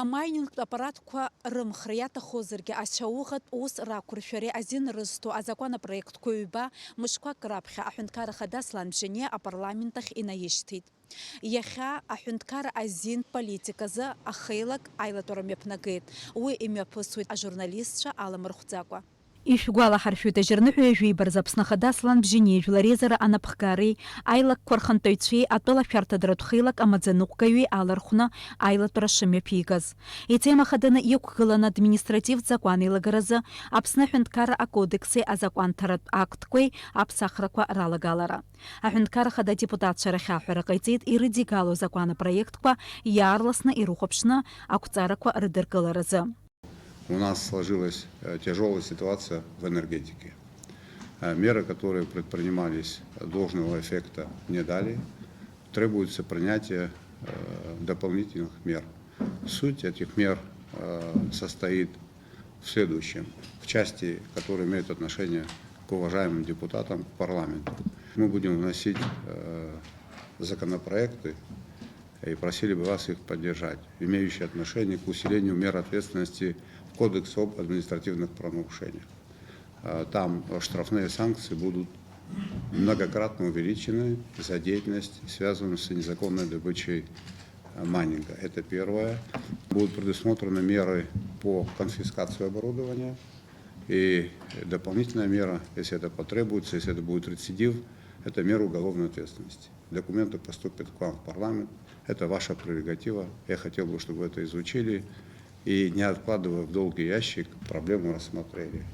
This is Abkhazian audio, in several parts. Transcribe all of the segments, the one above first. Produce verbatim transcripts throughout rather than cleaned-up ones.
Амайнинг аппаратқәа рымхра иаҭахозаргьы, ачаухатә ус рақәыршәареи азин рызҭо азакәанопроектқәа ҩба мышқәак раԥхьа Аҳәынҭқарра Ахада Аслан Бжьаниа апарламент ахь инаишьҭит. Иахьа аҳәынҭқарра азин политиказы ахеилак аилатәара мҩаԥнагеит. Уи имҩаԥысуеит ажурналистцәа аламырхәӡакәа. Ишәгәалаҳаршәоит, ажьырныҳәа ҩажәи ибарзы Аԥсны Ахада Аслан Бжьаниа жәлар реизара анапхгареи аилакқәа рхантәаҩцәеи атәыла ашәарҭадаратә хеилак амаӡаныҟәгаҩи алархәны аилатәара шымҩаԥигаз. Итема хаданы иқәгылан административтә закәан еилагаразы Аԥсны Аҳәынҭқарра акодекси азакәанҭаратә актқәеи аԥсахрақәа ралагалара. Аҳәынҭқарра Ахада адепутатцәа рахь аҳәара ҟаиҵеит ирыдигалоу азакәанопроектқәа иаарласны ирыхәаԥшны ақәҵарақәа рыдыркыларазы. У нас сложилась, э, тяжёлая ситуация в энергетике. Э, меры, которые предпринимались, должного эффекта не дали. Требуется принятие, э, дополнительных мер. Суть этих мер, э, состоит в следующем, в части, которая имеет отношение к уважаемым депутатам, к парламенту. Мы будем вносить, э, законопроекты, и просили бы вас их поддержать, имеющие отношение к усилению мер ответственности в Кодекс об административных правонарушениях. А, там штрафные санкции будут многократно увеличены за деятельность, связанную с незаконной добычей, а, майнинга. Это первое. Будут предусмотрены меры по конфискации оборудования. И дополнительная мера, если это потребуется, если это будет рецидив, это мера уголовной ответственности. Документы поступят к вам в парламент. Это ваша прерогатива. Я хотел бы, чтобы вы это изучили и, не откладывая в долгий ящик, проблему рассмотрели.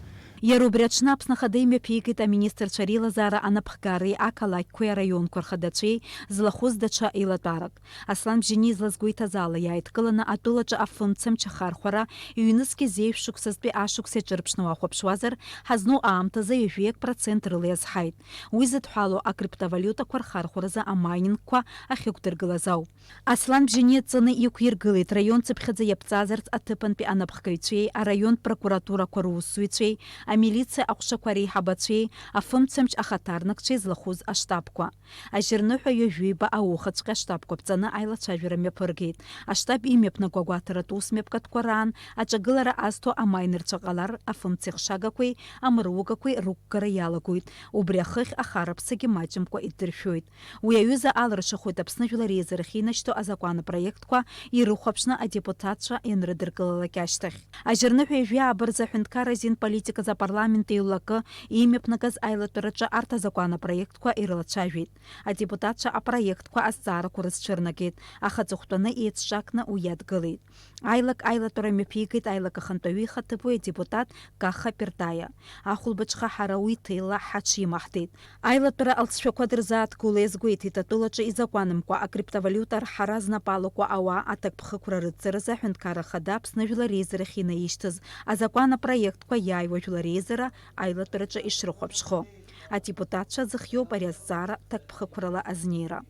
Иара убри аҽны Аԥсны Ахада имҩаԥигеит аминистрцәа реилазаара анапхгареи ақалақьқәеи араионқәа рхадацәеи злахәыз даҽа еилатәарак. Аслан Бжьаниа излазгәеиҭаз ала, иааидкыланы атәылаҿы афымцамч ахархәара ҩнызқьи зеижә шықәсазтәи ашықәс иаҿырԥшны уахәаԥшуазар, ҳазну аамҭазы ҩажәиак процент рыла иазҳаит. Уи зыдҳәалоу акриптовалиутақәа рхархәаразы амайнингқәа ахьықәдыргылаз ауп. Аслан Бжьаниа дҵаны иқәиргылеит раион цыԥхьаӡа иаԥҵазарц аҭыԥантәи анапхгаҩцәеи араионтә прокуратурақәа русзуҩцәеи, амилициа аҟәшақәа реиҳабацәеи, афымцамч ахаҭарнакцәеи злахәыз аштабқәа. Ажьырныҳәа ҩажәиба аухаҵәҟьа аштабқәа ԥҵаны аилацәажәара мҩаԥыргеит. Аштаб имҩаԥнаго агәаҭаратә усмҩаԥгатәқәа раан аҿагылара азҭо амайнерцәа ҟалар, афымцеихшагақәеи амыругақәеи рықәгара иалагоит. Убри ахыхь ахараԥсагьы маҷымкәа иддыршәоит. Уи аҩыза алыршахоит Аԥсны Жәлар Реизарахь инашьҭоу азакәанопроектқәа ирыхәаԥшны адепутатцәа ианрыдыркылалак ашьҭахь. Ажьырныҳәа ҩажәи ааба рзы аҳәынҭқарра азин политиказы апарламент еилакы имҩаԥнагаз аилатәараҿы арҭ азакәанопроектқәа ирылацәажәеит. Адепутатцәа апроектқәа азҵаарақәа рызцәырнагеит, аха аҵыхәтәаны еицҿакны уи иадгылеит. Аилак аилатәара мҩаԥигеит аилак ахантәаҩы ихаҭыԥуаҩ адепутат Каха Пертаиа. Ахәылбыҽха ҳара уи ҭыла ҳаҽимаҳдеит. Аилатәара алҵшәақәа дырзааҭгыло иазгәеиҭеит атәылаҿы изакәанымкәа акриптовалиута арҳара знапы алакуа ауаа аҭакԥхықәра рыдҵаразы аҳәынҭқарра хада Аԥсны Жәлар Реизарахь инаишьҭыз азакәан апроектқәа иааиуа Жәлар Реизара аилатәараҿы ишрыхәаԥшхо. Адепутатцәа зыхиоуп ари азҵаара ҭакԥхықәрала азнеира.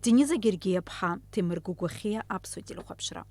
Дениза Гергиаԥҳа, Ҭемыр Гәыгәахьиа, Аԥсуа телехәаԥшра.